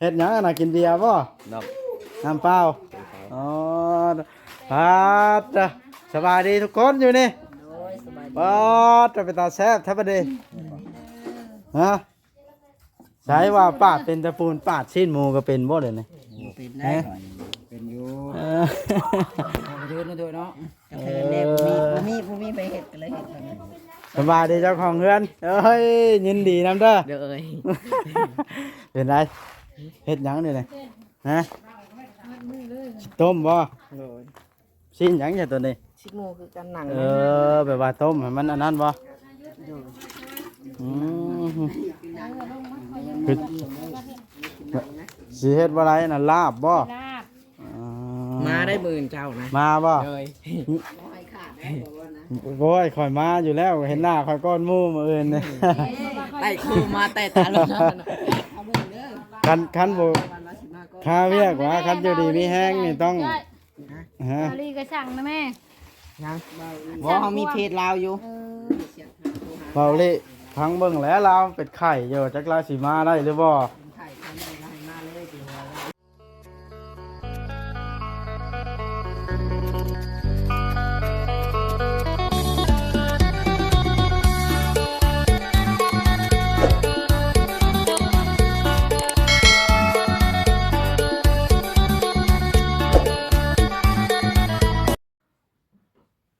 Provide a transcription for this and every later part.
ເຮັດຫຍັງນະ? ກິນເບຍບໍ່? ນ້ຳ ນ້ຳເປົ່າ. ອໍ ປາດເດີ ສະບາຍດີທຸກຄົນຢູ່ນີ້. ໂດຍ ສະບາຍດີ. ປາດເດີ ເປັນຕາແຊບແທ້ບັດນີ້. ຮະ? ໃສວ່າປາດເປັນຕະປູນ ປາດຊີ້ນໝູກໍເປັນບໍ່ເດນີ້? ບໍ່ເປັນໄດ້. ເປັນຢູ່. ເອີ ເອີ ເນາະ. ກະເທີນແດ່ ບໍ່ມີ ບໍ່ມີ ບໍ່ມີໃຜເຮັດ ກໍເລີຍເຮັດເທົ່ານັ້ນ. ສະບາຍດີເຈົ້າຂອງເຮືອນ. ເອີຍ ຍິນດີນຳເດີ. ໂດຍ. ເປັນໃດ? ເຮັດຫຍັງນີ້ນະ? ຮະ? ຕົ້ມບໍ່? ໂດຍ. ຊີ້ນຫຍັງຊະໂຕນີ້? ຊີ້ນໝູຄືກັນ ໜັງ. ເອີ ແບບວ່າຕົ້ມໃຫ້ມັນອັນນັ້ນບໍ່? ໂດຍ. ອືມ ຄືຊິເຮັດບໍ່ໄດ້ນະ ລາບບໍ່? ລາບ. ອໍ ມາໄດ້ມື້ອື່ນເຊົ້ານະ. ມາບໍ່? ໂດຍ. ໂອ້ຍ ຂ້ອຍມາຢູ່ແລ້ວ ເຫັນໜ້າຂ້ອຍກ່ອນໝູ່ມື້ອື່ນນີ້. ໄດ້ຄູ່ມາແຕ່ຕາລົງ. ຄັນ ຄັນບໍ່ຄາວຽກວ່າ ຄັນຢູ່ດີມີແຮງນີ້ຕ້ອງ ຮະ? ເກົາຫຼີກໍສັ່ງນະແມ່. ຍັງ ບໍ່ ເຮົາມີເພຈລາວຢູ່. ເອີ ເບົາລີ ຟັງເບິ່ງແຫຼະ ລາວເປັນໄຂ້ຢູ່ ຈັກລາວຊິມາໄດ້ຫຼືບໍ່?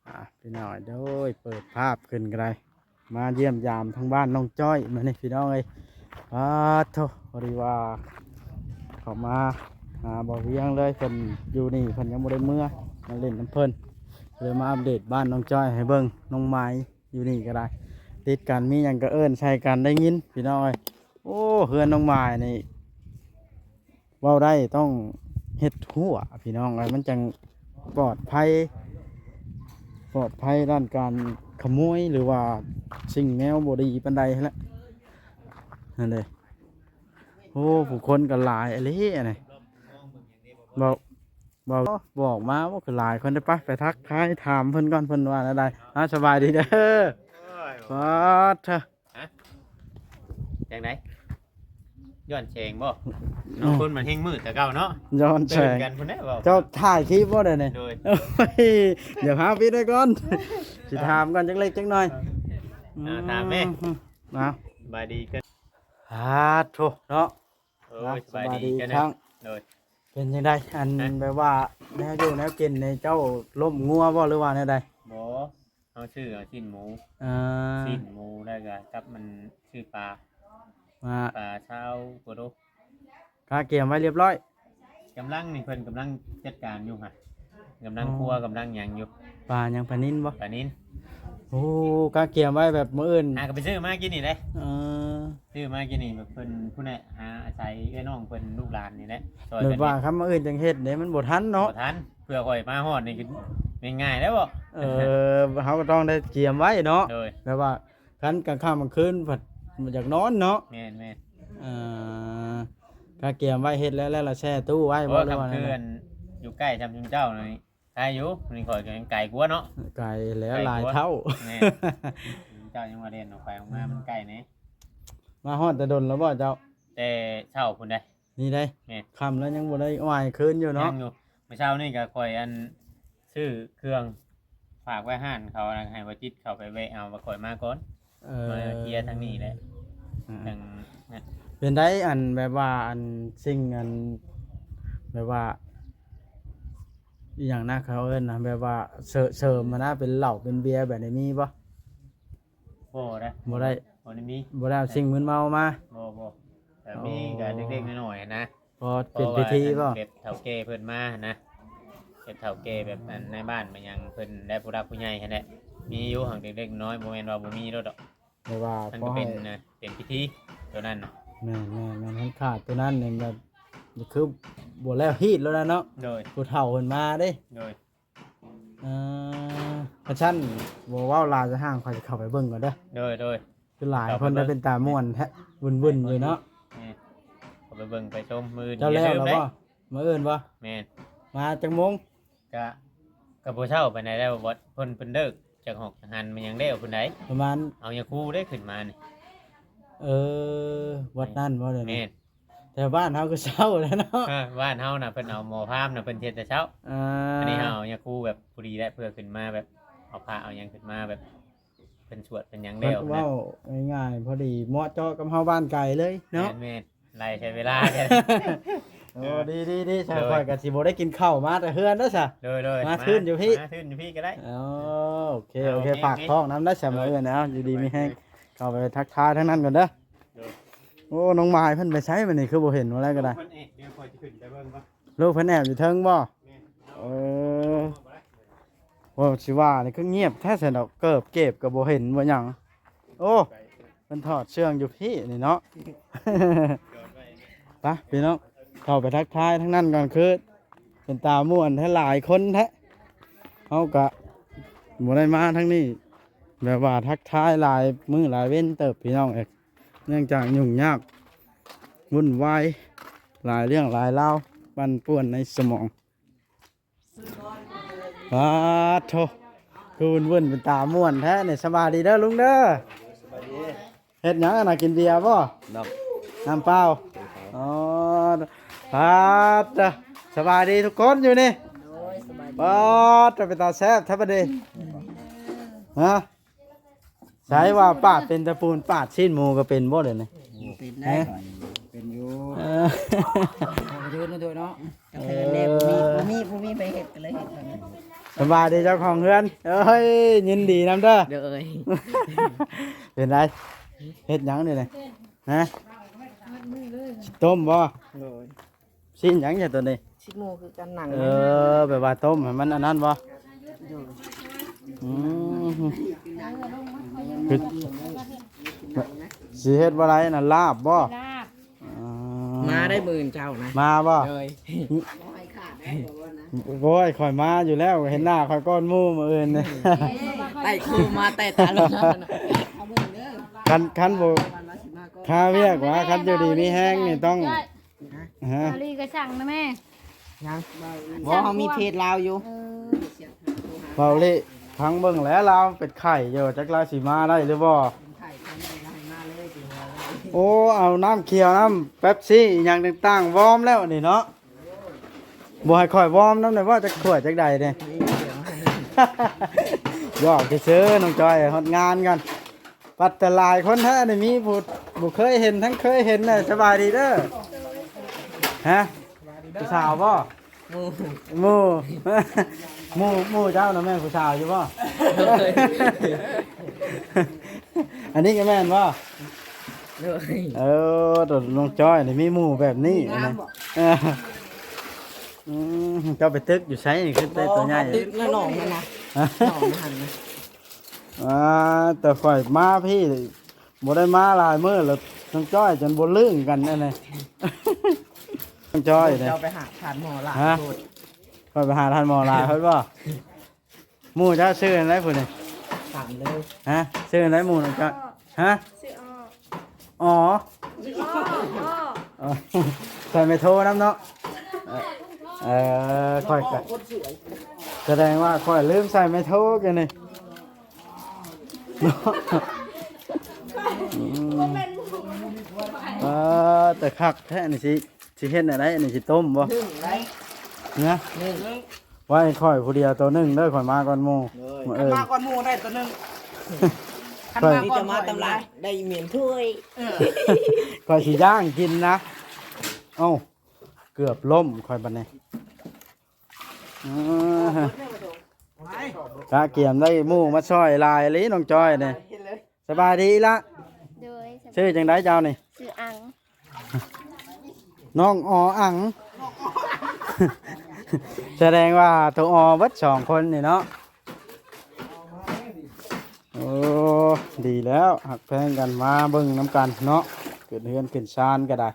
ອ່າ ພີ່ນ້ອງເອີຍ ໂດຍ ເປີດພາບຂຶ້ນກໍໄດ້ ມາຢ້ຽມຢາມທາງບ້ານນ້ອງຈ້ອຍມື້ນີ້ພີ່ນ້ອງເອີຍ. ປາດໂທ້ ພໍດີວ່າເຂົ້າມາຫາບ່າວວຽງເລີຍ ເພິ່ນຢູ່ນີ້ ເພິ່ນຍັງບໍ່ໄດ້ເມືອ ມາຫຼິ້ນນຳເພິ່ນ ເລີຍມາອັບເດດບ້ານນ້ອງຈ້ອຍໃຫ້ເບິ່ງ. ນ້ອງໄມ້ຢູ່ນີ້ກໍໄດ້ ຕິດກັນ ມີຫຍັງກໍເອີ້ນໃສ່ກັນ ໄດ້ຍິນພີ່ນ້ອງເອີຍ. ໂອ້ ເຮືອນນ້ອງໝາຍນີ້ ເວົ້າໄດ້ຕ້ອງເຮັດຮົ້ວພີ່ນ້ອງເອີຍ ມັນຈັ່ງປອດໄພ ປອດໄພດ້ານການຂະໂມຍ ຫຼືວ່າສິ່ງແນວບໍ່ດີປານໃດຫັ້ນແຫຼະ ນັ້ນເດ້. ໂອ້ ຜູ້ຄົນກໍຫຼາຍອີ່ຫຼີອັນນີ້ ເວົ້າ ເວົ້າ ບອກມາວ່າຄືຫຼາຍຄົນເດ້. ໄປ ໄປທັກທາຍຖາມເພິ່ນກ່ອນ ເພິ່ນວ່າແນວໃດ. ອ່າ ສະບາຍດີເດີ. ໂອ້ຍ ປາດເທີ ຮະ? ຈັ່ງໃດ? ຍ້ອນແສງບໍ່? ນ້ອງຄົນມັນແຮງມືດແຕ່ເກົ່າເນາະ ຍ້ອນແສງ. ເຈົ້າຖ່າຍຄລິບບໍ່ດຽວນີ້? ໂດຍ. ໂອ້ຍ ດຽວພາປິດໄວ້ກ່ອນ ຊິຖາມກ່ອນຈັກເລັກຈັກໜ້ອຍ. ເອີ ອ່າ ຖາມແມ່. ເອົາ ສະບາຍດີເກີນ. ອາ ໂທ້ເນາະ. ໂອ້ຍ ສະບາຍດີອີກຄັ້ງ. ໂດຍ. ເປັນຈັ່ງໃດ ອັນ ແບບວ່າແນວຢູ່ແນວກິນນີ້ ເຈົ້າລົ້ມງົວບໍ່ ຫຼືວ່າແນວໃດ? ບໍ່ ເຮົາຊື້ເອົາຊີ້ນໝູ ອ່າ ຊີ້ນໝູ ແລ້ວກໍກັບມັນຊື້ປາ ປາຊາວກວ່າໂລ. ກະກຽມໄວ້ລຽບຮ້ອຍ. ກຳລັງນີ້ ເພິ່ນກຳລັງຈັດການຢູ່ຫະ ກຳລັງຄົວ ກຳລັງຫຍັງຢູ່. ປາຫຍັງ? ປານິນບໍ່? ປານິນ. ໂອ້ ກະກຽມໄວ້ແບບມື້ອື່ນ. ຫາກໍໄປຊື້ມາກິນນີ້ເດ້. ເອີ ຊື້ມາກິນນີ້ ແບບເພິ່ນຜູ້ໃດຫາອາໄສເອື້ອຍນ້ອງເພິ່ນ ລູກຫຼານນີ້ແຫຼະ ຊ່ອຍກັນ. ແບບວ່າຄັນມື້ອື່ນຈັ່ງເຮັດເດ້ ມັນບໍ່ທັນເນາະ. ບໍ່ທັນ ເພື່ອຂ້ອຍມາຮອດນີ້ຄືງ່າຍໆແລ້ວບໍ່? ເອີ ເຮົາກໍຕ້ອງໄດ້ກຽມໄວ້ເນາະ. ໂດຍ. ແບບວ່າຄັນກາງຄ່ຳກາງຄືນພັດຢາກນອນເນາະ. ແມ່ນໆ. ເອີ ກະກຽມໄວ້ເຮັດແລ້ວ ແລ້ວລະແຊ່ຕູ້ໄວ້ບໍ່ ຫຼືວ່າແນວໃດ? ຢູ່ໃກ້ຊ່ຳຊຸມເຈົ້ານີ້ ໄກຢູ່ ນີ້ຂ້ອຍກໍຍັງໄກກວ່າເນາະ. ໄກແລ້ວ ໄກກວ່າ ຫຼາຍເທົ່າ. ແມ່ນ ເຈົ້າຍັງວ່າແລ່ນອອກໄປອອກມາ ມັນໃກ້ແດ່. ມາຮອດແຕ່ດົນແລ້ວບໍ່ເຈົ້າ? ແຕ່ເຊົ້າພຸ້ນໃດ໋. ນີ້ໃດ໋. ແມ່ນ ຄ່ຳແລ້ວຍັງບໍ່ໄດ້ຫວາຍຄືນຢູ່ເນາະ. ຍັງຢູ່. ມື້ເຊົ້ານີ້ກໍຂ້ອຍ ອັນ ຊື້ເຄື່ອງຝາກໄວ້ຮ້ານເຂົາ ໃຫ້ບໍ່ຈິດເຂົ້າໄປແວະເອົາ ວ່າຂ້ອຍມາກ່ອນ. ເອີ ມາເຄຍທາງນີ້ແຫຼະ. ອ່າ ຈັ່ງນັ້ນ. ເປັນໃດ ອັນ ແບບວ່າ ອັນ ສິ່ງ ອັນ ແບບວ່າ ອີຫຍັງນະ ເຂົາເອີ້ນນະ ແບບວ່າເສີ ເສີມຫັ້ນນະ ເປັນເຫຼົ້າເປັນເບຍແບບນີ້ມີບໍ່? ບໍ່ໄດ້. ບໍ່ໄດ້. ບໍ່ໄດ້ມີ. ບໍ່ໄດ້ເອົາສິ່ງມຶນເມົາມາ. ບໍ່ ບໍ່. ແບບນີ້ກໍເດັກໆນ້ອຍໆນະ. ອໍ ເປັນພິທີບໍ່? ແບບເຖົ້າແກ່ເພິ່ນມາຫັ້ນນະ ແບບເຖົ້າແກ່ແບບອັນໃນບ້ານມາຫຍັງເພິ່ນ ແລະ ຜູ້ຫຼັກຜູ້ໃຫຍ່ຫັ້ນແຫຼະ ມີຢູ່. ຫາກເດັກໆນ້ອຍບໍ່ແມ່ນວ່າບໍ່ມີໂລດດອກ ແຕ່ວ່າມັນກໍເປັນ ເປັນພິທີໂຕນັ້ນນະ. ແມ່ນໆໆ ມັນຂາດໂຕນັ້ນນີ້ ແບບ ຄືບໍ່ແລ້ວຮີດໂລດນະເນາະ. ໂດຍ. ຜູ້ເຖົ້າເພິ່ນມາເດ້. ໂດຍ. ເອີ ຄັນຊັ້ນບໍ່ເວົ້າຫຼາຍ ຈະຫ່າງ ຂ້ອຍຊິເຂົ້າໄປເບິ່ງກ່ອນເດີ. ໂດຍ ໂດຍ. ຄືຫຼາຍຄົນໄດ້ ເປັນຕາມ່ວນແທ້ ວຸ້ນໆຢູ່ເນາະ. ແມ່ນ ເຂົ້າໄປເບິ່ງໄປຊົມມື້ອື່ນ. ເຈົ້າແລ້ວແລ້ວບໍ່? ມື້ອື່ນບໍ່? ແມ່ນ. ມາຈັກໂມງ? ກະ ກະບໍ່ເຊົ້າປານໃດແລ້ວ ວັດເພິ່ນ ເພິ່ນເລີກຈາກຫອກຈາກຫັນ ມັນຍັງແລ້ວພຸ້ນໃດ໋. ປະມານ ເອົາຍາຄູເດ້ຂຶ້ນມານີ້. ເອີ ວັດນັ້ນບໍ່? ແມ່ນ. ແຖວບ້ານເຮົາຄືເຊົ້າແຫຼະເນາະ. ເອີ ບ້ານເຮົານະ ເພິ່ນເອົາໝໍພາມນະ ເພິ່ນເຮັດແຕ່ເຊົ້າ. ອ່າ ອັນນີ້ເຮົາເອົາຍາຄູແບບພໍດີແຫຼະ ເພື່ອຂຶ້ນມາແບບ ເອົາພະເອົາຫຍັງຂຶ້ນມາແບບ ເພິ່ນສວດເພິ່ນຫຍັງແລ້ວນະ. ເວົ້າງ່າຍໆ ພໍດີເໝາະເຈາະກັບເຮົາ ບ້ານໄກເລີຍເນາະ. ແມ່ນໆ ໄລ່ໃຊ້ເວລາແທ້. ໂອ້ ດີໆໆ ຊະ ໂດຍ ຂ້ອຍກໍຊິບໍ່ໄດ້ກິນເຂົ້າມາແຕ່ເຮືອນເດີຊະ. ໂດຍໆ ມາທຶນຢູ່ພີ້ ມາທຶນຢູ່ພີ້ກໍໄດ້. ອໍ ໂອເຄ ໂອເຄ ໂອເຄ ໂອເຄ ຝາກທ້ອງນຳໄດ້ຊະ ໂດຍ ມື້ອື່ນເອົາ ຢູ່ດີມີແຮງ ໂດຍ ເຂົ້າໄປທັກທາຍທາງນັ້ນກ່ອນເດີ. ໂດຍ ໂອ້ ນ້ອງໝາຍເພິ່ນໄປໃສມື້ນີ້ ຄືບໍ່ເຫັນວ່າແລ້ວກໍໄດ້. ລູກເພິ່ນແອບ ດຽວຂ້ອຍຊິຂຶ້ນໄປເບິ່ງກ່ອນ. ລູກເພິ່ນແອບຢູ່ເທິງບໍ່? ແມ່ນ. ເອີ ເວົ້າຊິວ່ານີ້ຄືງຽບແທ້ຊັ້ນດອກ ເກີບເກັບກໍບໍ່ເຫັນບໍ່ຫຍັງ. ໂອ້ ເພິ່ນຖອດເຊື່ອງຢູ່ພີ້ນີ້ເນາະ. ໄປພີ່ນ້ອງ ເຂົ້າໄປທັກທາຍທາງນັ້ນກ່ອນ ຄືເປັນຕາມ່ວນແທ້ ຫຼາຍຄົນແທ້. ເຮົາກະບໍ່ໄດ້ມາທາງນີ້ ແບບວ່າທັກທາຍຫຼາຍມື້ຫຼາຍເວັນເຕີບ ພີ່ນ້ອງເອີຍ ເນື່ອງຈາກຫຍຸ້ງຍາກວຸ້ນວາຍ ຫຼາຍເລື່ອງຫຼາຍລາວ ປັ່ນປ່ວນໃນສະໝອງ. ປາດໂທ ຄືວຸ້ນໆ ເປັນຕາມ່ວນແທ້ນີ້. ສະບາຍດີເດີລຸງເດີ. ສະບາຍດີ. ເຮັດຫຍັງນະ? ກິນເບຍບໍ່? ນ້ຳ ນ້ຳເປົ່າ. ອໍ ປາດເດີ ສະບາຍດີທຸກຄົນຢູ່ນີ້. ໂດຍ ສະບາຍດີ. ປາດ ເປັນຕາແຊບແທ້ບັດນີ້. ຮະ? ໃສວ່າປາດເປັນຕະປູນ ປາດຊີ້ນໝູກໍເປັນບໍ່ເດນີ້? ເປັນໄດ້. ເປັນຢູ່. ເອີ ເອີ ເນາະ ເນາະ ເອີ ເອີ ບໍ່ມີ ບໍ່ມີ ບໍ່ມີໃຜເຮັດ ກໍເລີຍເຮັດ. ສະບາຍດີເຈົ້າຂອງເຮືອນ. ເອີຍ ຍິນດີນຳເດີ. ໂດຍ. ເປັນໄດ? ເຮັດຫຍັງນີ້ນະ? ຮະ? ຕົ້ມບໍ່? ໂດຍ. ຊີ້ນຫຍັງຊະໂຕນີ້? ຊີ້ນໝູຄືກັນ ໜັງ. ເອີ ແບບວ່າຕົ້ມໃຫ້ມັນອັນນັ້ນບໍ່? ໂດຍ. ອືມ ຄືຊິເຮັດບໍ່ໄດ້ນະ ລາບບໍ່? ລາບ. ອໍ ມາໄດ້ມື້ອື່ນເຊົ້ານະ. ມາບໍ່? ໂດຍ. ໂອ້ຍ ຂ້ອຍມາຢູ່ແລ້ວ ເຫັນໜ້າຂ້ອຍກ່ອນໝູ່ມື້ອື່ນນີ້. ໄຕ່ໂຄມາແຕ່ຕາລົງ. ຄັນ ຄັນບໍ່ຄາວຽກວ່າ ຄັນຢູ່ດີມີແຮງນີ້ຕ້ອງ ຮະ? ສາລີກໍສັ່ງນະແມ່. ຍັງ ບໍ່ ເຮົາມີເພຈລາວຢູ່. ເອີ ເວົ້າເລະ ຟັງເບິ່ງແຫຼະ ລາວເປັນໄຂ້ຢູ່ ຈັກລາວຊິມາໄດ້ຫຼືບໍ່. ໂອ້ ເອົານ້ຳຂຽວ ນ້ຳເປັບຊີ ອີ່ຫຍັງຕ່າງໆ ວອມແລ້ວນີ້ເນາະ. ບໍ່ໃຫ້ຂ້ອຍວອມນຳໄດ້ບໍ່ ຈັກຖ້ວຍຈັກໃດເດ້. ຢອກຊື່ໆ ນ້ອງຈອຍ ຮອດງານກັນ. ປັດແຕ່ຫຼາຍຄົນແທ້ນີ້ ມີຜູ້ບໍ່ເຄີຍເຫັນ ທັງເຄີຍເຫັນນະ. ສະບາຍດີເດີ. ຮະ? ຜູ້ສາວບໍ່? ໝູ່ ໝູ່ ໝູ່ ໝູ່ເຈົ້ານະແມ່ນຜູ້ສາວຢູ່ບໍ່? ໂດຍ. ອັນນີ້ກໍແມ່ນບໍ່? ໂດຍ. ເອີ ໂຕນ້ອງຈ້ອຍນີ້ມີໝູ່ແບບນີ້ນະ. ເອີ ອືມ ເຈົ້າໄປຕຶກຢູ່ໃສນີ້ ຄືໄດ້ໂຕໃຫຍ່? ຕຶກໃນໜອງຫັ້ນນະ. ຮະ? ໜອງຫັ້ນນະ. ອ່າ ແຕ່ຂ້ອຍມາພີ້ ບໍ່ໄດ້ມາຫຼາຍມື້ແລ້ວ ນ້ອງຈ້ອຍຈົນບໍ່ລຶ້ງກັນອັນນີ້ ນ້ອງຈ້ອຍເດ້. ເຈົ້າໄປຫາທ່ານໝໍຫຼາຍໂພດ. ຂ້ອຍໄປຫາທ່ານໝໍຫຼາຍໂພດບໍ່? ໝູ່ເຈົ້າຊື່ອັນໃດຜູ້ນີ້? ຖາມເລີຍ. ຮະ? ຊື່ອັນໃດໝູ່ນ້ອງຈ້ອຍ? ຮະ? ຊື່ອໍ. ອໍ ອໍ ອໍ ອໍ ໃສ່ໄມໂທນຳເນາະ. ເອີ ຂ້ອຍກະ ສະແດງວ່າຂ້ອຍລືມໃສ່ໄມໂທກັນນີ້ເນາະ. ອືມ ເອີ ແຕ່ຄັກແທ້ນີ້ ຊິ ຊິເຮັດແນວໃດ? ອັນນີ້ຊິຕົ້ມບໍ່? ໜຶ້ງໄດ້ ນະ ໜຶ້ງ ໄວ້ຂ້ອຍຜູ້ດຽວໂຕໜຶ່ງເດີ ຂ້ອຍມາກ່ອນໝູ່. ໂດຍ ມື້ ຄັນ ເອີ ມາກ່ອນໝູ່ໄດ້ໂຕໜຶ່ງ. ຂ້ອຍ ຄັນມາກ່ອນ ນີ້ຈະມາຕຳຫຼາດ ໄດ້ອີ່ແມ່ນຖ້ວຍ. ເອີ ຂ້ອຍຊິຍ່າງກິນນະ. ເອົ້າ ເກືອບລົ້ມຂ້ອຍບັດນີ້. ເອີ ກະກຽມໄດ້ໝູ່ມາຊ່ອຍຫຼາຍອີ່ຫຼີນ້ອງຈ້ອຍນີ້. ສະບາຍດີອີ່ຫຼ້າ. ໂດຍ. ຊື່ຈັ່ງໃດເຈົ້ານີ້? ຊື່ອັງ. ນ້ອງອໍອັງ ສະແດງວ່າໂຕອໍເບິດສອງຄົນນີ້ເນາະ. ໂອ້ ດີແລ້ວ ຮັກແພງກັນ ມາເບິ່ງນຳກັນເນາະ ຂຶ້ນເຮືອນຂຶ້ນຊານກໍໄດ້.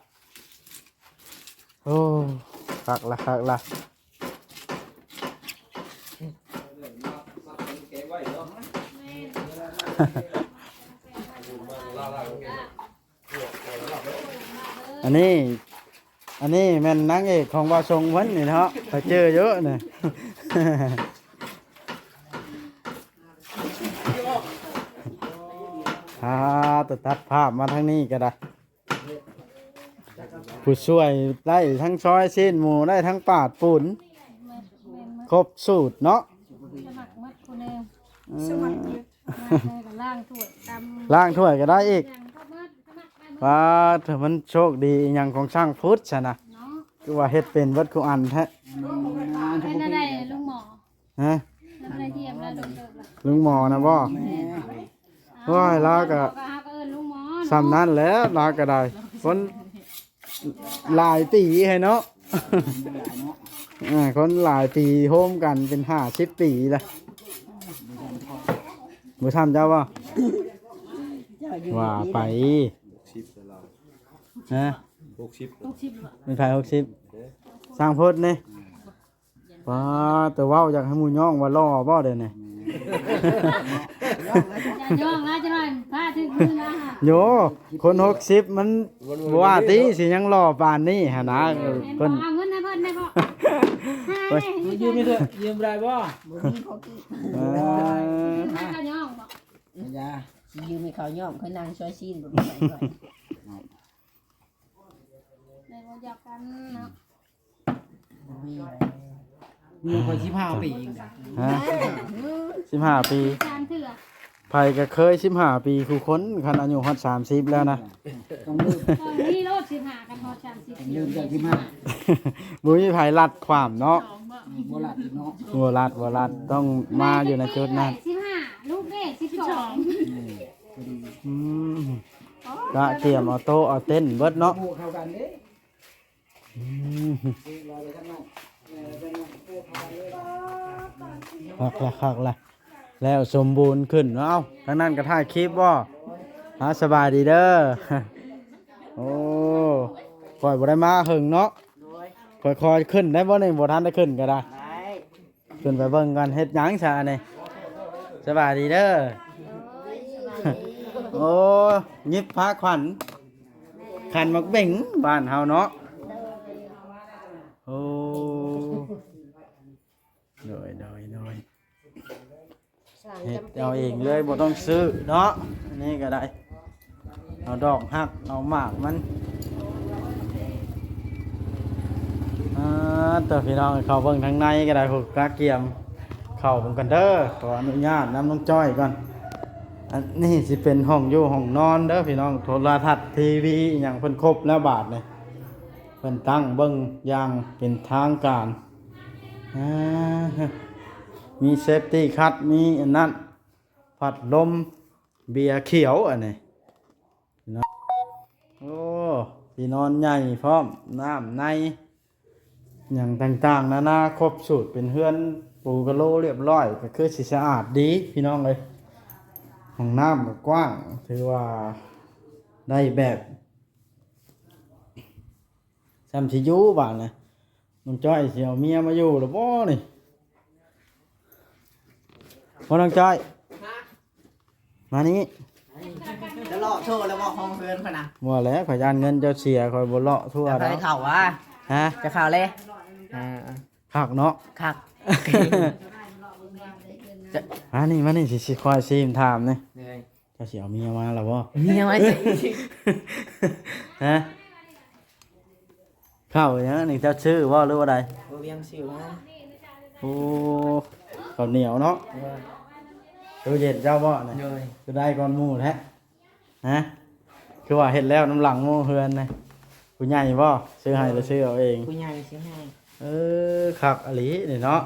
ໂອ້ ຄັກລະ ຄັກລະ. ອັນນີ້ ອັນນີ້ແມ່ນນາງເອກຂອງບ່າວຊົງເພິ່ນນີ້ເນາະ ຂ້ອຍຈື່ຢູ່ນີ້. ອ່າ ແຕ່ຕັດພາບມາທາງນີ້ກໍໄດ້. ຜູ້ຊ່ວຍໄດ້ທັງຊອຍຊີ້ນໝູ ໄດ້ທັງປາດປູນ ແມ່ນໆໆ ຄົບສູດເນາະ. ສະໝັກໝົດຜູ້ໜຶ່ງ ອືມ ສະໝັກໝົດ ມາເລີຍກໍລ້າງຖ້ວຍຕຳ ລ້າງຖ້ວຍກໍໄດ້ອີກ. ປາດເຖິງມັນໂຊກດີອີ່ຫຍັງຂອງຊ່າງພຸດຊະນະ ເນາະ ຄືວ່າເຮັດເປັນເບິດຄູ່ອັນແທ້. ເປັນແນວໃດລຸງໝໍ? ຮະ? ແລ້ວບໍ່ໄດ້ຢ້ຽມແລ້ວລຸງເຕີບລະ? ລຸງໝໍນະບໍ່? ແມ່ນ. ໂອ້ຍ ລາວກໍ ເຮົາກໍເອີ້ນລຸງໝໍເນາະ ສ່ຳນັ້ນແຫຼະ ລາວກໍໄດ້ ຄົນຫຼາຍປີໃຫ້ເນາະ. ເອີ ຄົນຫຼາຍປີໂຮມກັນເປັນຫ້າສິບປີລະ ບໍ່ຊ່ຳເຈົ້າບໍ່? ວ່າໄປ ຫົກສິບແລ້ວລາວ ຮະ? ຫົກສິບ ຫົກສິບ ມີໃຜຫົກສິບ? ເດ້ ຊ່າງພຸດນີ້ ປາດ ແຕ່ເວົ້າຢາກໃຫ້ໝູ່ຍ້ອງວ່າຫຼໍ່ບໍ່ເດນີ້? ຢ່າຍ້ອງນະ ຈັກໜ້ອຍພາຖືກມືນະ. ໂຍ ຄົນຫົກສິບມັນບໍ່ວ່າຕິ ຊິຍັງຫຼໍ່ປານນີ້ຫັ້ນນະ. ແມ່ນ ເພິ່ນ ບໍ່ ເອົາເງິນໃຫ້ເພິ່ນແດ່ບໍ່? ຫາແດ່ ຢືມໄດ້ເດີ ຢືມໄດ້ບໍ່? ບໍ່ມີພໍກິນ ເອີ ໃຫ້ເຂົາຍ້ອງບໍ່? ຢ່າ ຊິຢືມໃຫ້ເຂົາຍ້ອງ ຂ້ອຍນັ່ງຊອຍຊີ້ນບໍ່ໄດ້ ໄດ້ບໍ່ຢາກກັນເນາະ. ມີ ມີຂ້ອຍສິບຫ້າປີເອງນະ. ຮະ? ສິບຫ້າປີ ສາມເທື່ອ ໃຜກໍເຄີຍສິບຫ້າປີຄູ່ຄົນ ຄັນອາຍຸຮອດສາມສິບແລ້ວນະ. ຕ້ອງມີໂລດສິບຫ້າ ຄັນຮອດສາມສິບ ຕ້ອງເລີ່ມຈາກສິບຫ້າ ບໍ່ມີໃຜລັດຄວາມເນາະ. ບໍ່ລັດເນາະ ບໍ່ລັດ ບໍ່ລັດ ຕ້ອງມາຢູ່ໃນຈຸດນັ້ນ. ສິບຫ້າ ລູກເດ້ສິບສອງ ອືມ ກະກຽມເອົາໂຕະເອົາເຕັນເບິດເນາະ. ອືມ ຄັກລະ ຄັກລະ ແລ້ວສົມບູນຂຶ້ນເນາະ. ເອົ້າ ທາງນັ້ນກໍຖ່າຍຄລິບບໍ່? ອາ ສະບາຍດີເດີ. ໂອ້ ຂ້ອຍບໍ່ໄດ້ມາເຫິງເນາະ. ໂດຍ ຄ່ອຍໆຂຶ້ນໄດ້ບໍ່ນີ້? ບໍ່ທັນໄດ້ຂຶ້ນກໍໄດ້ ໄດ້. ຂຶ້ນໄປເບິ່ງກ່ອນ ເຮັດຫຍັງຊະອັນນີ້? ສະບາຍດີເດີ. ໂອ້ ຍິບພາຂວັນ ຂັນໝາກເບັງບ້ານເຮົາເນາະ. ໂອ້ ໂດຍ ໂດຍ ໂດຍ ເຮັດເອົາເອງເລີຍ ບໍ່ຕ້ອງຊື້ເນາະ. ອັນນີ້ກໍໄດ້ ເອົາດອກຮັກ ເອົາໝາກມັນ. ອ່າ ເຕີ ພີ່ນ້ອງ ເຂົ້າເບິ່ງທາງໃນກໍໄດ້. ໂຫ ກະກຽມເຂົ້າເບິ່ງກັນເດີ. ຂໍອະນຸຍາດນຳນ້ອງຈ້ອຍກ່ອນ. ອັນນີ້ຊິເປັນຫ້ອງຢູ່ຫ້ອງນອນເດີພີ່ນ້ອງ. ໂທລະທັດ ທີວີ ອີ່ຫຍັງເພິ່ນຄົບແລ້ວບາດນີ້ ເພິ່ນຕັ້ງເບິ່ງຢ່າງເປັນທາງການ. ອ່າ ມີເຊຟຕີຄັດ ມີອັນນັ້ນ ພັດລົມ ເບຍຂຽວອັນນີ້ເນາະ. ໂອ້ ທີ່ນອນໃຫຍ່ພ້ອມ ນ້ຳໃນຫຍັງຕ່າງໆນານາ ຄົບສູດ ເປັນເຮືອນປູກະໂລລຽບຮ້ອຍ ກໍຄືຊິສະອາດດີພີ່ນ້ອງເອີຍ. ຫ້ອງນ້ຳກໍກວ້າງ ຖືວ່າໄດ້ແບບ ຊ່ຳຊິຢູ່ບາດນະ. ນ້ອງຈ້ອຍຊິເອົາເມຍມາຢູ່ລະບໍ່ນີ້? ບໍ່ ນ້ອງຈ້ອຍ? ຮະ? ມານີ້. ຈະເລາະໂຊແລ້ວບໍ່ ຫ້ອງເຮືອນຂ້ອຍນະ? ບໍ່ແຫຼະ ຂ້ອຍຢ້ານເງິນເຈົ້າເສຍ ຂ້ອຍບໍ່ເລາະທົ່ວດອກ. ເຂົ້າຫວາ? ຮະ? ຈະເຂົ້າເລີຍ? ອ່າ ຄັກເນາະ? ຄັກ. ມານີ້ ມານີ້ ຊິ ຊິຄອຍຊີມຖາມນີ້. ເລີຍ. ເຈົ້າຊິເອົາເມຍມາລະບໍ່? ເມຍມາໃສ? ຮະ? ເຂົ້າຫຍັງນີ້ ເຈົ້າຊື້ບໍ່ ຫຼືວ່າໃດ? ບໍ່ ວຽງຊິວມາ. ໂອ້ ເຂົ້າໜຽວເນາະ. ໂດຍ. ຕູ້ເຢັນເຈົ້າບໍ່ນະ? ໂດຍ. ຄືໄດ້ກ່ອນໝູ່ແທ້? ຮະ? ຄືວ່າເຮັດແລ້ວນຳຫຼັງໝູ່ເຮືອນນະ. ຜູ້ໃຫຍ່ບໍ່ ຊື້ໃຫ້ ຫຼືຊື້ເອົາເອງ? ຜູ້ໃຫຍ່ຊື້ໃຫ້. ເອີ ຄັກອີ່ຫຼີນີ້ເນາະ.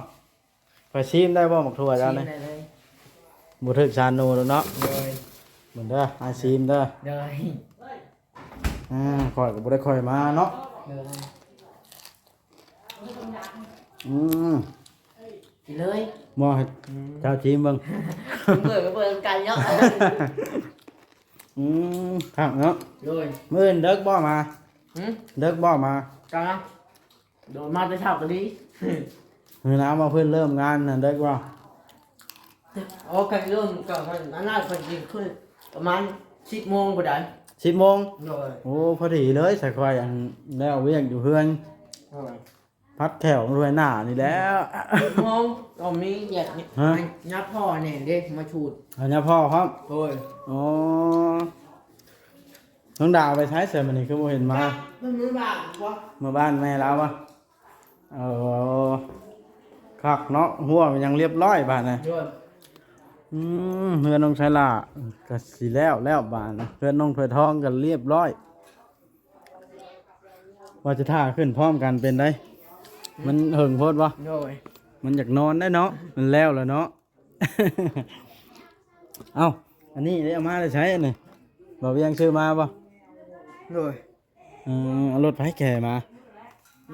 ຂ້ອຍຊີມໄດ້ບໍ່ ໝາກຖົ່ວເຈົ້ານີ້? ຊີມໄດ້ເລີຍ. ບໍ່ຖືກສານໜູດອກເນາະ. ໂດຍ. ເບິ່ງເດີ ອ້າຍຊີມເດີ. ໂດຍ. ອ່າ ຂ້ອຍກໍບໍ່ໄດ້ຄ່ອຍມາເນາະ. ໂດຍ. ອືມ ກິນເລີຍ. ບໍ່ ໃຫ້ ອືມ ເຈົ້າຊີມເບິ່ງ. ເປີດກໍເປີດນຳກັນເນາະ. ອືມ ຄັກເນາະ. ໂດຍ. ມື້ອື່ນເດິກບໍ່ມາ? ຫື? ເດິກບໍ່ມາ? ກະ ໂດຍ ມາແຕ່ເຊົ້າກໍດີ. ມື້ນະ ວ່າເພິ່ນເລີ່ມງານນັ້ນໄດ້ກວ່າ? ໂອ້ ຄັນເລີ່ມກໍ ອັນນັ້ນເພິ່ນຊິຂຶ້ນປະມານສິບໂມງພຸ້ນໃດ໋. ສິບໂມງ? ໂດຍ. ໂອ້ ພໍດີເລີຍ ສາຍຄວາຍ ອັນ ແລ້ວວຽກຢູ່ເຮືອນ. ໂດຍ. ພັດແຂ້ວມາດ້ວຍໜ້ານີ້ແຫຼະ. ສິບໂມງ ຕ້ອງມີວຽກນີ້. ຮະ? ຍາພໍ່ແນ່ເດ້ ມາສູດ. ເອົາຍາພໍ່ພ້ອມ? ໂດຍ. ອໍ. ນ້ອງດາວໄປໃສເສີຍມື້ນີ້ ຄືບໍ່ເຫັນມາ? ເພິ່ນເມືອບ້ານບໍ່? ເມືອບ້ານແມ່ລາວບໍ່? ເອີ ຄັກເນາະ ຮົ້ວມັນຍັງລຽບຮ້ອຍບາດນີ້. ໂດຍ ອືມ ເຮືອນນ້ອງໄຊລາກໍຊິແລ້ວແລ້ວບາດນີ້ ເຮືອນນ້ອງຖ້ວຍທອງກໍລຽບຮ້ອຍ. ວ່າຈະຖ້າຂຶ້ນພ້ອມກັນເປັນໃດ? ມັນເຫິງໂພດບໍ່? ໂດຍ ມັນຢາກນອນໄດ໋ເນາະ ມັນແລ້ວແລ້ວເນາະ. ເອົ້າ ອັນນີ້ໄດ້ເອົາມາແຕ່ໃສອັນນີ້? ບໍ່ວຽງຊື້ມາບໍ່? ໂດຍ ເອີ ເອົາລົດໃຜແກ່ມາ?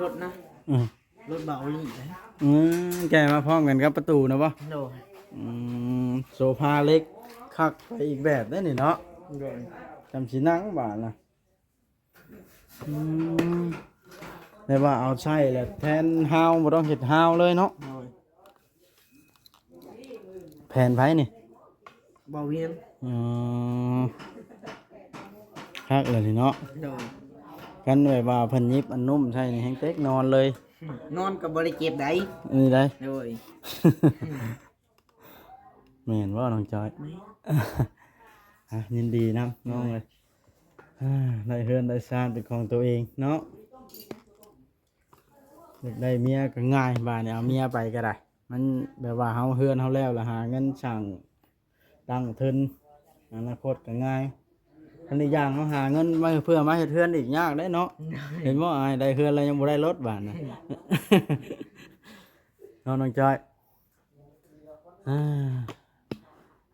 ລົດນະ? ເອີ ລົດບ່າວອີ່ໄດ໋. ອືມ ແກ່ມາພ້ອມກັນກັບປະຕູນະບໍ່? ໂດຍ ອືມ ໂຊຟາເຫຼັກຄັກໄປອີກແບບເດ້ນີ້ເນາະ. ໂດຍ ຈຳຊິນັ່ງບາດນະ. ອືມ ແຕ່ວ່າເອົາໃຊ້ແລ້ວແທນຮາວ ບໍ່ຕ້ອງເຮັດຮາວເລີຍເນາະ. ໂດຍ ແຜນໃຜນີ້? ບ່າວວຽງ. ອໍ ຄັກເລີຍນີ້ເນາະ. ໂດຍ ຄັນແບບວ່າເພິ່ນຫຍິບອັນນຸ້ມໃສ່ນີ້ແຮງເຕັກນອນເລີຍ. ນອນກໍບໍ່ໄດ້ເຈັບໃດ໋ ນີ້ໃດ໋. ໂດຍ ແມ່ນບໍ່ນ້ອງຈ້ອຍ? ແມ່ນ. ອ່ະ ຍິນດີນຳນ້ອງເອີຍ ອ່າ ໄດ້ເຮືອນໄດ້ຊານເປັນຂອງຕົວເອງເນາະ. ຢາກໄດ້ເມຍກໍງ່າຍ ບາດນີ້ເອົາເມຍໄປກໍໄດ້ ມັນແບບວ່າເຮົາເຮືອນເຮົາແລ້ວ ແລ້ວຫາເງິນສ້າງຕັ້ງທຶນອະນາຄົດກໍງ່າຍ. ຄັນອີກຢ່າງເຮົາຫາເງິນມາເພື່ອມາເຮັດເຮືອນອີກຍາກເດ້ເນາະ. ເຫັນບໍ່ອ້າຍ ໄດ້ເຮືອນແລ້ວຍັງບໍ່ໄດ້ລົດບາດນະ ເນາະນ້ອງຈ້ອຍ. ອ່າ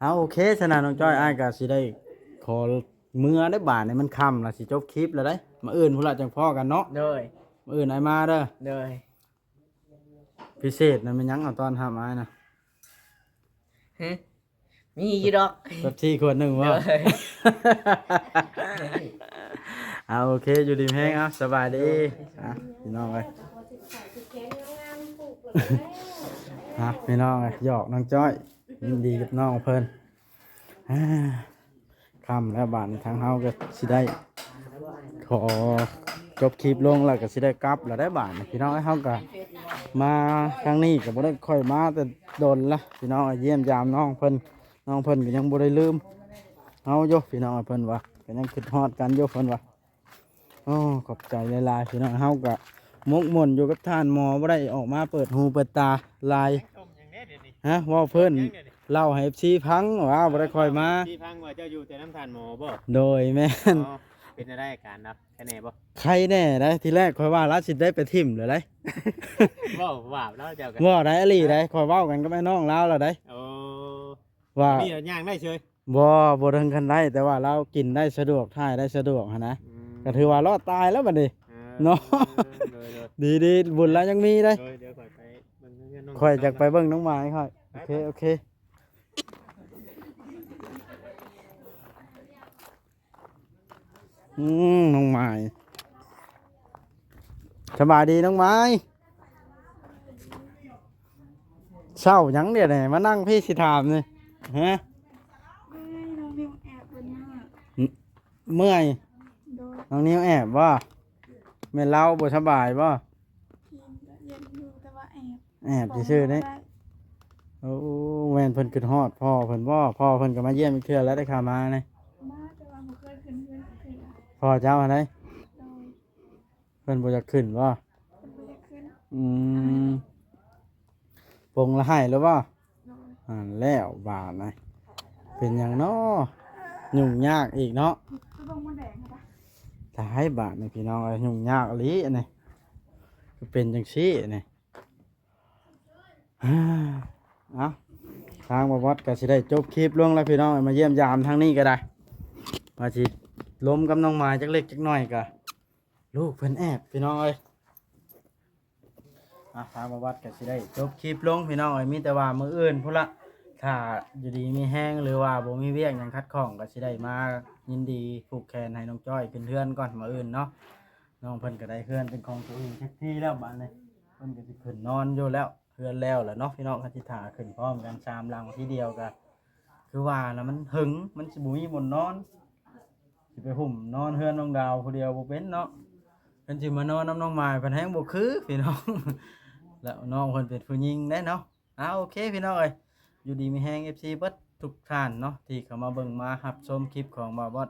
ເອົາ ໂອເຄຊັ້ນນະນ້ອງຈ້ອຍ ໂດຍ ອ້າຍກໍຊິໄດ້ຂໍເມືອໄດ້ບາດນີ້ ມັນຄ່ຳລະ ຊິຈົບຄລິບລະໄດ໋. ມື້ອື່ນພຸ້ນລະຈັ່ງພໍ້ກັນເນາະ. ໂດຍ ມື້ອື່ນອ້າຍມາເດີ. ໂດຍ ພິເສດນະແມ່ນຫຍັງ ເອົາຕ້ອນຮັບອ້າຍນະ? ຮະ ມີຢູ່ດອກ ເປັບຊີຂວດໜຶ່ງບໍ່? ໂດຍ ອ່າ ໂອເຄ ຢູ່ດີມີແຮງ ເອົາ ສະບາຍດີ. ໂດຍ ອ່ະ ພີ່ນ້ອງເອີຍ ອ່ະ ພີ່ນ້ອງເອີຍ ຫຍອກນ້ອງຈ້ອຍ ຍິນດີກັບນ້ອງເພິ່ນ. ອ່າ ຄ່ຳແລ້ວບາດນີ້ ທາງເຮົາກໍຊິໄດ້ຂໍຈົບຄລິບລົງ ແລ້ວກໍຊິໄດ້ກັບແລ້ວໄດ໋ບາດນີ້ ພີ່ນ້ອງເອີຍ. ເຮົາກໍມາທາງນີ້ກໍບໍ່ໄດ້ຄ່ອຍມາແຕ່ດົນລະ ພີ່ນ້ອງເອີຍ ຢ້ຽມຢາມນ້ອງເພິ່ນ. ນ້ອງເພິ່ນກໍຍັງບໍ່ໄດ້ລືມເຮົາຢູ່ ພີ່ນ້ອງເອີຍ ເພິ່ນວ່າກໍຍັງຄິດຮອດກັນຢູ່ ເພິ່ນວ່າ. ໂອ້ ຂອບໃຈຫຼາຍໆ ພີ່ນ້ອງ. ເຮົາກໍໝົກໝົ່ນຢູ່ກັບທ່ານໝໍ ບໍ່ໄດ້ອອກມາເປີດຫູເປີດຕາຫຼາຍ. ຮະ ເວົ້າເພິ່ນເລົ່າໃຫ້ເອັຟຊີຟັງວ່າບໍ່ໄດ້ຄ່ອຍມາ. ເອັຟຊີຟັງວ່າເຈົ້າຢູ່ແຕ່ນຳທ່ານໝໍບໍ່? ໂດຍ ແມ່ນ. ອໍ ເປັນຈັ່ງໃດອາການລາວ ໄຄແນ່ບໍ່? ໄຄແນ່ໄດ໋. ທີແລກຂ້ອຍວ່າລາວຊິໄດ້ໄປຖິ້ມແລ້ວໄດ໋. ເວົ້າຫວາບແລ້ວເຈົ້າກໍ ບໍ່ໄດ້ ອີ່ຫຼີໄດ໋. ຂ້ອຍເວົ້າກັນກັບອ້າຍນ້ອງລາວແລ້ວໄດ໋. ໂອ້ ວ່າ ນີ້ຍ່າງໄດ້ເສີຍ. ບໍ່ ບໍ່ເຖິງຂັ້ນໄດ້ ແຕ່ວ່າລາວກິນໄດ້ສະດວກ ຖ່າຍໄດ້ສະດວກຫັ້ນນະ. ອືມ ກໍຖືວ່າລອດຕາຍແລ້ວບັດນີ້ ເອີ ເນາະ. ໂດຍໆ ດີໆ ບຸນລາວຍັງມີເດ້. ໂດຍ ດຽວຂ້ອຍໄປເບິ່ງເຮືອນນ້ອງ ຂ້ອຍຢາກໄປເບິ່ງນ້ອງໝາຍຂ້ອຍ. ໄປ ໂອເຄ ໄປ ໂອເຄ. ອືມ ນ້ອງໝາຍ ສະບາຍດີນ້ອງໝາຍ. ເສົ້າຫຍັງດຽວນີ້ ມານັ່ງພີ້ຊິຖາມນີ້ ຮະ? ເມື່ອຍ ນ້ອງນິວແອບເບິ່ງມາ. ເມື່ອຍ? ໂດຍ. ນ້ອງນິວແອບບໍ່? ແມ່ນລາວບໍ່ສະບາຍບໍ່? ກິນກໍເຢັນຢູ່ ແຕ່ວ່າແອບ ແອບຊື່ໆນີ້. ໂອ້ ແມ່ນເພິ່ນຄິດຮອດພໍ່ເພິ່ນບໍ່? ພໍ່ເພິ່ນກໍມາຢ້ຽມອີກເທື່ອແລ້ວ ໄດ້ຂ່າວມານີ້. ມາ ແຕ່ວ່າບໍ່ເຄີຍຂຶ້ນເຮືອນເທື່ອ. ພໍ່ເຈົ້າຫັ້ນໃດ? ໂດຍ. ເພິ່ນບໍ່ຢາກຂຶ້ນບໍ່? ເພິ່ນບໍ່ຢາກຂຶ້ນ. ອືມ ປົງລະໄຫ້ແລ້ວບໍ່? ໂດຍ. ຫັ້ນແລ້ວບາດນະ ເປັນຫຍັງເນາະ ຫຍຸ້ງຍາກອີກເນາະ. ຄືບໍ່ມົນແດງຫັ້ນນະ. ຕາຍບາດນີ້ພີ່ນ້ອງເອີຍ ຫຍຸ້ງຍາກອີ່ຫຼີອັນນີ້ ຄືເປັນຈັ່ງຊີ້ນີ້. ເອົ້າ ທາງບ່າວບອດກໍຊິໄດ້ຈົບຄລິບລົງແລ້ວພີ່ນ້ອງເອີຍ ມາຢ້ຽມຢາມທາງນີ້ກໍໄດ້ ວ່າຊິລົມກັບນ້ອງໝາຍຈັກເລັກຈັກໜ້ອຍກໍ ລູກເພິ່ນແອບພີ່ນ້ອງເອີຍ. ອ່ະ ທາງບ່າວບອດກໍຊິໄດ້ຈົບຄລິບລົງພີ່ນ້ອງເອີຍ ມີແຕ່ວ່າມື້ອື່ນພຸ້ນລະ ຖ້າຢູ່ດີມີແຮງ ຫຼືວ່າບໍ່ມີວຽກຫຍັງຂັດຂ້ອງ ກໍຊິໄດ້ມາຍິນດີຜູກແຂນໃຫ້ນ້ອງຈ້ອຍຂຶ້ນເຮືອນກ່ອນມື້ອື່ນເນາະ. ນ້ອງເພິ່ນກໍໄດ້ເຮືອນເປັນຂອງຕົວເອງເຕັມທີ່ແລ້ວບາດນີ້ ເພິ່ນກໍຊິຂຶ້ນນອນຢູ່ແລ້ວ ເຮືອນແລ້ວແຫຼະເນາະພີ່ນ້ອງ. ຄັນຊິຖ້າຂຶ້ນພ້ອມກັນສາມຫຼັງທີດຽວກໍ ຄືວ່າລະມັນເຫິງ ມັນຊິບໍ່ມີບ່ອນນອນ ຊິໄປຫຸ້ມນອນເຮືອນນ້ອງດາວຜູ້ດຽວບໍ່ເປັນເນາະ. ຄັນຊິມານອນນຳນ້ອງໝາຍພັດແຮງບໍ່ຄືພີ່ນ້ອງ ແລ້ວນ້ອງເພິ່ນເປັນຜູ້ຍິງເດ້ເນາະ. ອ່າ ໂອເຄພີ່ນ້ອງເອີຍ ຢູ່ດີມີແຮງເອັຟຊີເບິດທຸກທ່ານເນາະ ທີ່ເຂົ້າມາເບິ່ງມາຮັບຊົມຄລິບຂອງບ່າວບອດ.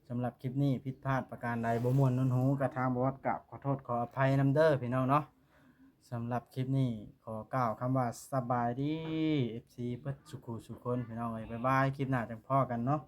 ສ ສຳລັບຄລິບນີ້ຜິດພາດປະການໃດ ບໍ່ມ່ວນໜູນຫູ ກະທາງບ່າວວັດກາບຂໍໂທດຂໍອະໄພນຳເດີພີ່ນ້ອງເນາະ. ສຳລັບຄລິບນີ້ຂໍກ່າວຄຳວ່າສະບາຍດີ ເອັຟຊີ ເບິດສູ່ຄູ່ສູ່ຄົນພີ່ນ້ອງເອີຍ. ບາຍບາຍ ຄລິບໜ້າຈັ່ງພໍ້ກັນເນາະ.